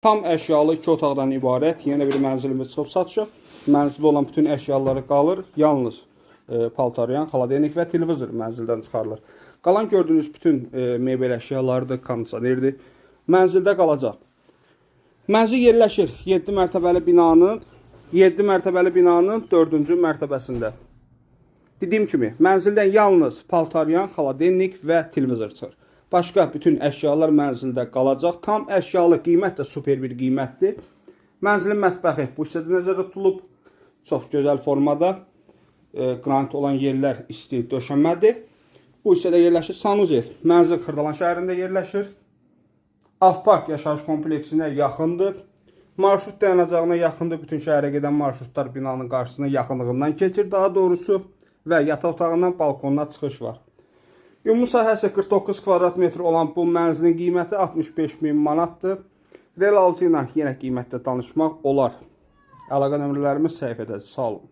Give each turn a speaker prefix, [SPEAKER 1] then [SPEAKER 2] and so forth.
[SPEAKER 1] Tam əşyalı iki otaqdan ibarət yenə bir mənzilimiz çıxıb satışa. Mənzildə olan bütün əşyaları qalır. Yalnız paltaryan, xaladenik və televizor mənzildən çıxarılır. Qalan gördüyünüz bütün mebel əşyalarıdır, kondisionerdir. Mənzildə qalacaq. Mənzil yerləşir 7 mərtəbəli binanın 7 mərtəbəli binanın 4-cü mərtəbəsində. Dediyim kimi, mənzildən yalnız paltaryan, xaladenik və televizor çıxır. Başqa bütün əşyalar mənzildə qalacaq. Tam əşyalı, qiymət də super bir qiymətdir. Mənzilin mətbəxi bu hissədə nəzərdə tutulub. Çox gözəl formada. Qranit olan yerlər isti döşəmədir. Bu hissədə yerləşir sanuzel. Mənzil Xırdalan şəhərində yerləşir. Avpark yaşayış kompleksinə yaxındır. Marşrut dayanacağına yaxındır. Bütün şəhərə gedən marşrutlar binanın qarşısına yaxınlığından keçir daha doğrusu və yataq otağından balkonuna çıxış var. Ümumi sahəsi 49 kvadrat metr olan bu mənzilin qiyməti 65 min manatdır. Real alıcı ilə yenə qiymətdə danışmaq olar. Əlaqə nömrələrimiz səhifədədir. Sağ olun.